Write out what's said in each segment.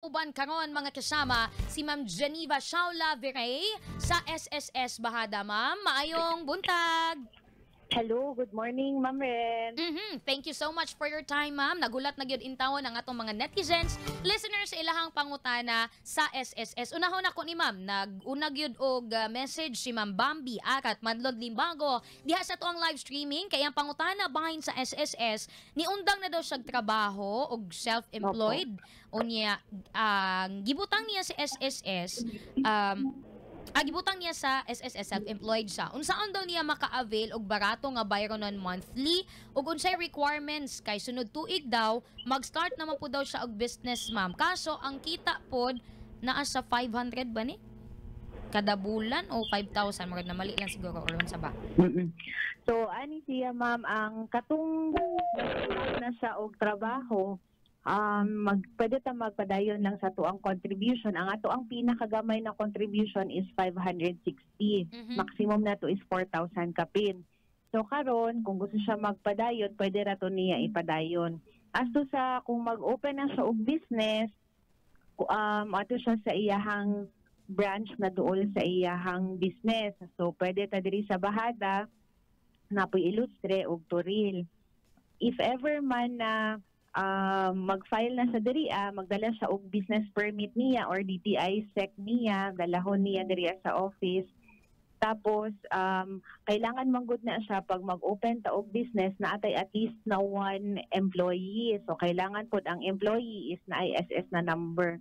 Uban karon, mga kasama, si Ma'am Geneva Shaula Viray sa SSS Bajada. Ma'am, maayong buntag. Hello, good morning, Ma'am Ren. Thank you so much for your time, ma'am. Nagulat na gyud intawon ang atong mga netizens, listeners sa ilahang pangutana sa SSS. Unahon ako ni ma'am, nag-una gyud og message si Ma'am Bambi Arat Madlod Limbago diha sa atuang live streaming kay ang pangutana bahin sa SSS, niundang na daw siya trabaho og self-employed. Unya ang gibutang niya sa SSS, gibutang niya sa SSS, self-employed siya. Unsaon daw niya maka-avail og barato nga bayronon monthly ug unsay requirements kay sunod tuig daw mag-start naman po daw siya og business, ma'am? Kaso ang kita pod naa sa 500 ba ni kada bulan o 5,000, murag na mali lang siguro or unsa ba? So, ani siya, ma'am, ang katong na siya og trabaho, pwede ta magpadayon lang sa atuang contribution. Ang ato ang pinakagamay na contribution is 560. Maximum na to is 4,000 kapin. So karon, kung gusto siya magpadayon, pwede ra to niya ipadayon. As to sa kung mag-open na siya og business, ato siya sa iyahang branch na duol sa iyahang business. So pwede ta diri sa Bajada, napoy Ilustre ug Toril. If ever man na mag-file na sa diriya, magdala siya og business permit niya or DTI SEC niya, dalahon niya diriya sa office. Tapos kailangan manggod na siya pag mag-open ta og business na atay at least na one employee. So kailangan pod ang employee is na ISS na number.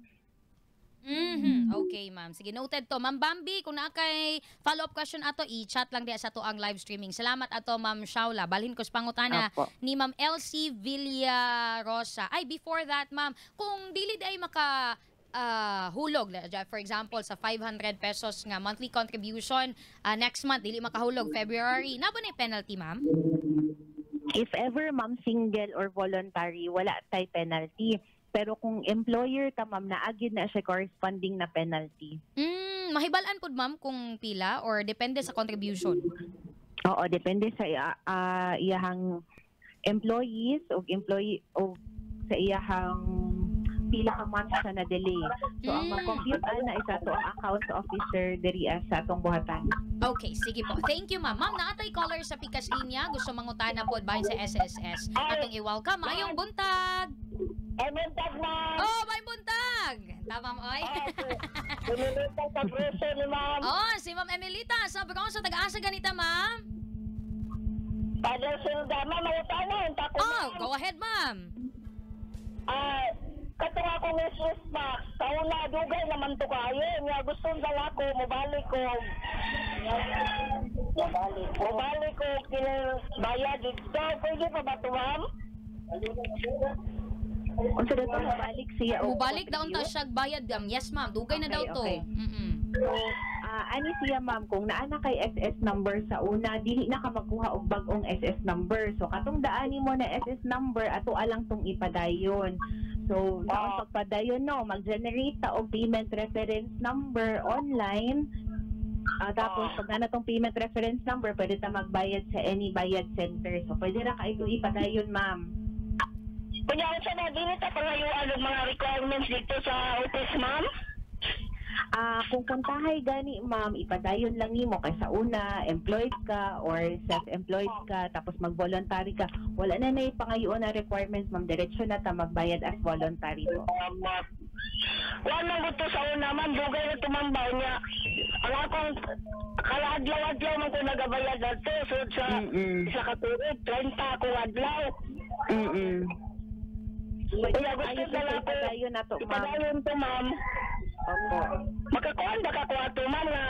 Okay, ma'am. Sige, noted to. Ma'am Bambi, kung naa kay follow-up question ato, i-chat lang diha sa atuang live streaming. Salamat ato, Ma'am Shaula. Balhin ko sa pangutana ni Ma'am Elsie Villarosa. Ay, before that, ma'am, kung dili ay maka hulog, for example, sa 500 pesos nga monthly contribution, next month dili makahulog, February, naa ba na penalty, ma'am? If ever, ma'am, single or voluntary, wala tay penalty. Pero kung employer ka, ma'am, naa gyud na siya corresponding na penalty. Mahibal-an pud, ma'am, kung pila or depende sa contribution? Oo, depende sa iyahang employees o employee o sa iyahang pila ka months siya na delay. So ang mag-compute ana isa to ang accounts officer diri sa atong buhatan. Okay, sige po. Thank you, ma'am. Ma'am, naa tay caller sa pikas linya. Gusto mangutana po bahin sa SSS. Atong i-welcome. Maayong buntag. Ay, buntag, ma'am. Oh, may buntag. Tama mo, oy. Emilita sa preso ni ma'am. Oh, si Ma'am Emilita sa Bronzo. Taga-asa ganita, ma'am? Father Silda, ma'am, may tanong. Tako, Oh, ma'am. Go ahead, ma'am. Katong akong SS pa, kauna dugay naman to kayo. Nga gusto na ako, mobalik ko. Mobalik ko, bayad dito. Pwede pa ba to, ma'am? Unsa daw to, mobalik siya og Mubalik daw ta contribute? Siya bayad, ma'am. Yes, ma'am. Dugay na daw to. Okay. So, ani siya, ma'am, kung naa na kay SS number sa una, dili na ka magkuha og bag-ong SS number. So katong daan mo na SS number, ato alang tong ipadayon. So, sa pagpadayon no, mag-generate ta og payment reference number online. Tapos pag naa na tong payment reference number, pwede ta magbayad sa any bayad center. So pwede ra ka ito ipadayon, ma'am. Kunya, unsa na, dili ta pangayuan og mga requirements dito sa office, ma'am? Kung puntahay gani, ma'am, ipadayon lang nimo kay sa una employed ka or self-employed ka, tapos mag-voluntary ka. Wala na na ipangayuon na requirements, ma'am. Diretso na ta magbayad as voluntary po. Wala man gusto sa una, ma'am, dugay na tumambaw niya. Ang akong kala adlaw-adlaw man ko nagabayad dito. So sa isa ka tuig, 30 akong adlaw. Pwede Kuya, gusto ayos na na lang ko. Ipadayon na to, ma'am. Ipadayon to, ma'am. Opo. Makakuan ba ka kuha to, ma'am, nga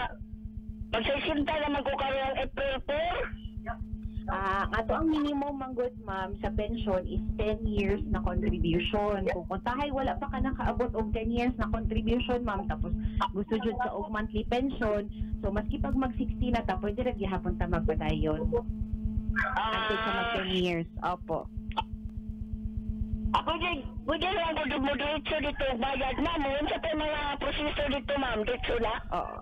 magsisinta naman ko karon April 4? Ato ang minimum manggod, ma'am, sa pension is 10 years na contribution. Kung kuntahay wala pa ka nakaabot og 10 years na contribution, ma'am, tapos gusto jud ka og monthly pension, so maski pag mag 60 na ta, pwede ra gihapon ta magpadayon. Until sa mag 10 years. Opo. Ako di, pwede lang ko mo diretso dito bayad, ma'am. Unsa pa mga proseso? proseso dito, ma'am? Dito na? Oo.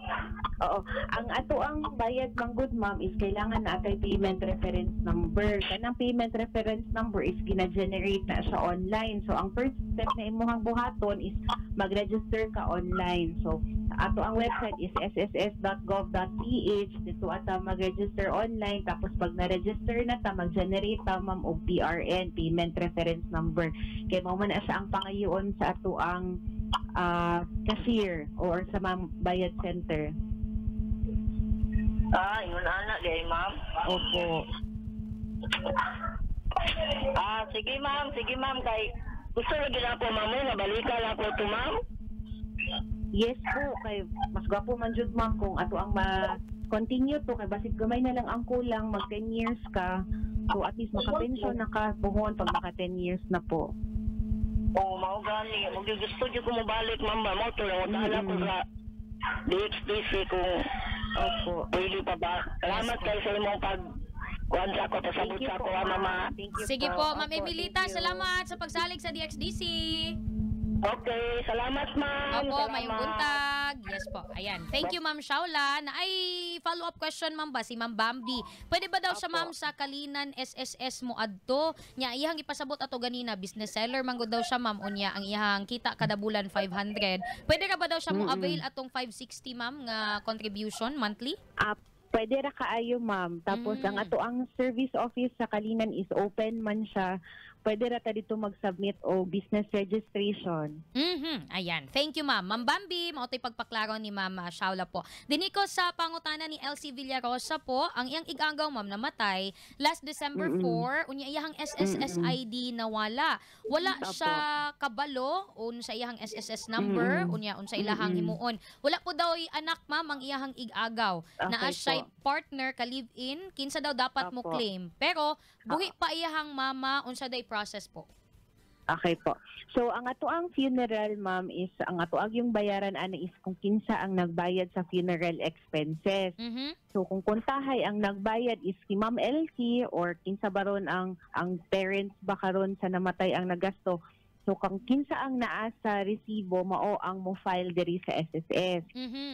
Oo. Ang ato ang bayad manggod, ma'am, is kailangan na atay payment reference number. Kanang payment reference number is gina-generate na siya online. So ang first step na imuhang buhaton is mag-register ka online. So ato ang website is sss.gov.ph. Dito ata mag-register online, tapos pag na-register na ta, mag-generate ta, ma'am, og PRN, payment reference number. Kay mao man na siya ang pangayoon sa ato ang cashier or sa mga bayad center. Ah, yun ana gay, ma'am. Opo. Ah, sige ma'am, sige ma'am, kay gusto lagi na ako, ma'am, eh, nabalikan ako to, ma'am. Yes po, kay mas gwapo man jud, ma'am, kung ato ang ma continue to, kay basig gamay na lang ang kulang mag 10 years ka. So at least maka-pension na ka buhon pag maka 10 years na po. Oo, mao gani. Mo gusto jud ko mobalik, ma'am ba, mo to lang ko sa DXDC kung pwede pa ba. Salamat kay sa imong pag kuan sa ako, pasabot Thank you sa ako, po, ah, mama. Thank you. Sige po, Ma'am Opo, Emilita, thank you. salamat sa pagsalig sa DXDC. Okay, salamat, ma'am. Opo, Salamat. mayong buntag. Yes po. Ayan. Thank you, Ma'am Shaula. Na ay follow-up question, ma'am ba si Ma'am Bambi. Pwede ba daw siya, ma'am, sa Kalinan SSS mo adto? Nya iyang ipasabot ato ganina, business seller man gud daw siya, ma'am, unya ang iyang kita kada bulan 500. Pwede ra ba daw siya mo avail atong 560, ma'am, nga contribution monthly? Ah, pwede ra kaayo, ma'am. Tapos ang ato ang service office sa Kalinan is open man siya. Pwede ra ta dito mag-submit o business registration. Ayan. Thank you, ma'am. Ma'am Bambi, mao to'y pagpaklaro ni Ma'am Shaula po. Dinhi ko sa pangutana ni Elsie Villarosa po, ang iyang igagaw, ma'am, namatay last December 4, unya iyang SSS ID nawala. Wala siya kabalo unsa iyang SSS number, unya unsa ilahang himuon. Wala po daw anak, ma'am, ang iyahang igagaw. Naa siya'y partner ka live-in, kinsa daw dapat mo claim. Pero buhi pa iyahang mama, unsa day process po? Okay po. So ang ato ang funeral, ma'am, is ang ato ang yung bayaran ana is kung kinsa ang nagbayad sa funeral expenses. So kung kuntahay ang nagbayad is si Ma'am Elsie or kinsa baron ang parents ba karon sa namatay ang nagasto. So kung kinsa ang naa sa resibo, mao ang mo file diri sa SSS.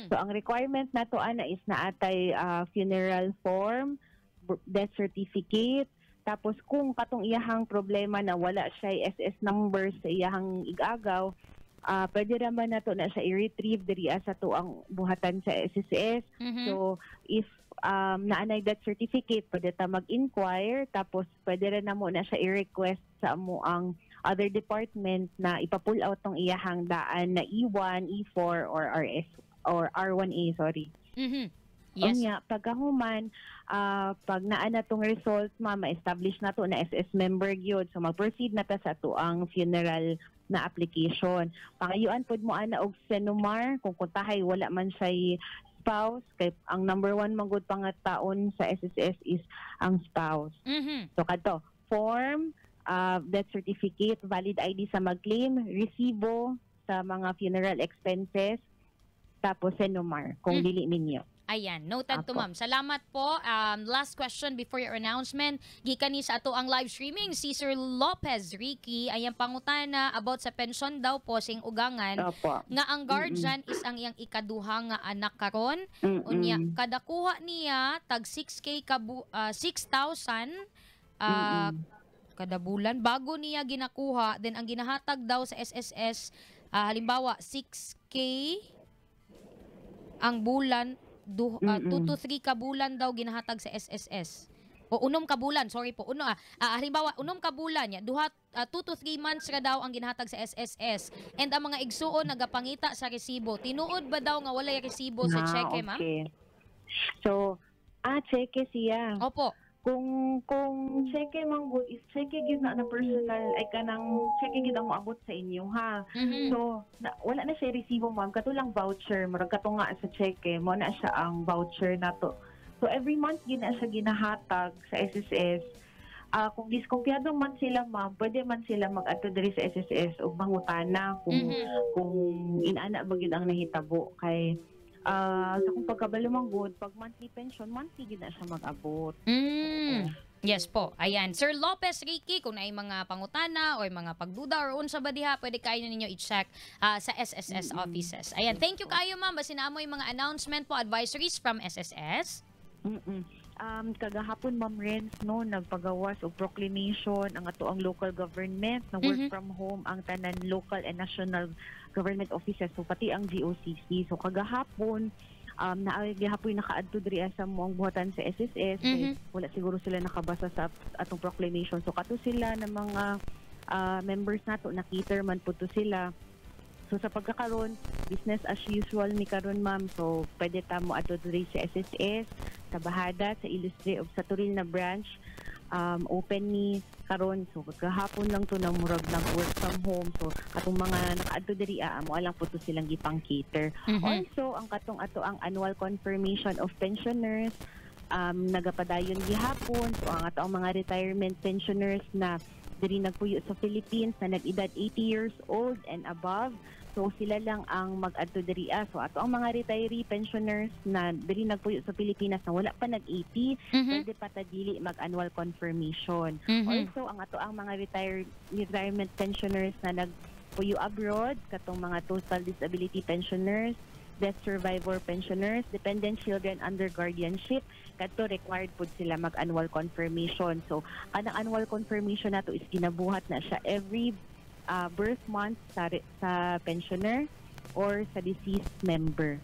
So ang requirement nato ana is naatay funeral form, death certificate, tapos kung katong iyahang problema na wala siya SS number sa iyahang igagaw, pwede raman nato na siya i-retrieve diri sa tuang buhatan sa SSS. So if naanay death certificate, pwede ta mag-inquire, tapos pwede rin namo na siya i-request sa amo ang other department na ipa-pull out tong iyahang daan na E1, E4 or RS or R1A, sorry. Unya, pagkahuman, pag naa na tong result, ma, ma-establish na to na SS member gyud. So mag-proceed na ta sa tuang funeral na application. Pangayuan pod mo ana og CENOMAR kung kuntahay wala man siya spouse, kay ang number one man gud pangataon sa SSS is ang spouse. So kadto, form, death certificate, valid ID sa mag-claim, resibo sa mga funeral expenses, tapos CENOMAR kung dili minyo. Ayan, noted to, ma'am. Salamat po. Last question before your announcement. Gikan ni sa ato ang live streaming, si Sir Lopez Ricky, ayan, pangutana about sa pension daw po sing ugangan nga ang guardian is ang iyang ikaduha nga anak karon. Unya kada kuha niya tag 6K kabu 6,000 kada bulan bago niya ginakuha, then ang ginahatag daw sa SSS, halimbawa 6K ang bulan, 2 to 3 ka bulan daw ginahatag sa SSS. O 6 ka bulan, sorry po. Uno halimbawa 6 ka bulan ya, duha 2 to 3 months ra daw ang ginahatag sa SSS. And ang mga igsuon nagapangita sa resibo. Tinuod ba daw nga walay resibo sa cheque, ma'am? Okay. So, cheque siya. Opo. Kung cheque man gud is cheque gyud na na personal ay kanang cheque gyud ang moabot sa inyo, ha. So na, wala na siya resibo, ma'am, kato lang voucher, murag kato nga sa cheque mo na siya ang voucher nato. So every month gyud na siya ginahatag sa SSS. Kung diskumpiyado man sila, ma'am, pwede man sila mag-adto diri sa SSS ug mangutana kung kung inana ba gyud ang nahitabo, kay sa kung pagkabalo man gud, pag monthly pension, monthly gyud na siya mag-abot. Yes po. Ayan. Sir Lopez Ricky, kung naay mga pangutana o mga pagduda or unsa ba diha, pwede kayo ninyo i-check sa SSS offices. Ayan. Thank you kayo, ma'am. Basin naa moy mga announcement po, advisories from SSS. Kagahapon, Ma'am Renz, no, nagpagawas og proclamation ang atoang local government na work from home ang tanan local and national government offices, so pati ang GOCC. So kagahapon, naa gihapon nakaadto diri sa among buhatan sa SSS kay wala siguro sila nakabasa sa atong proclamation. So kato sila na mga members nato, na-cater man pud to sila. So sa pagkakaron, business as usual ni karon, ma'am. So pwede ta mo adto diri sa SSS, sa Bajada, sa Ilustre ug sa Toril na branch. Open ni karon. So kagahapon lang to na murag nag-work from home. So katong mga nakaadto diri amo lang pud to silang gipang cater. Also, ang katong ato ang annual confirmation of pensioners nagapadayon gihapon. So ang ato ang mga retirement pensioners na diri nagpuyo sa Philippines na nag-edad 80 years old and above. So sila lang ang mag-adto diri. So ato ang mga retiree pensioners na diri nagpuyo sa Pilipinas na wala pa nag-80, pwede pa ta dili mag-annual confirmation. Also, ang ato ang mga retirement pensioners na nagpuyo abroad, katong mga total disability pensioners, death survivor pensioners, dependent children under guardianship, kadto required pud sila mag-annual confirmation. So, kanang annual confirmation nato is ginabuhat na siya every birth month sa pensioner or sa deceased member.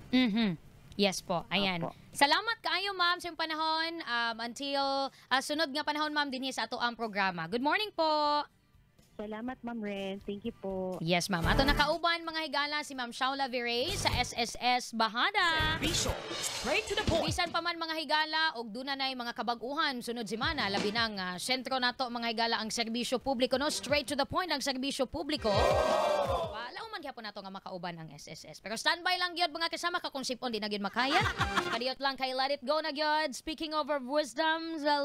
Yes po. Ayan. Opo. Salamat kaayo, ma'am, sa iyong panahon until sunod nga panahon, ma'am, dinhi sa ato ang programa. Good morning po. Salamat, Ma'am Ren. Thank you po. Yes, ma'am. Ato nakauban, mga higala, si Ma'am Shaula Viray sa SSS Bajada. Serbisyo. Straight to the point. Bisan pa man, mga higala, og duna nay mga kabag-uhan sunod semana, labi nang sentro nato, mga higala, ang serbisyo publiko, no, straight to the point ang serbisyo publiko. Wala man gyapon nato nga makauban ang SSS. Pero standby lang gyud, mga kasama ka kung sipon di na gyud makaya. Kadiyot lang kay Let It Go na gyud. Speaking of wisdom, the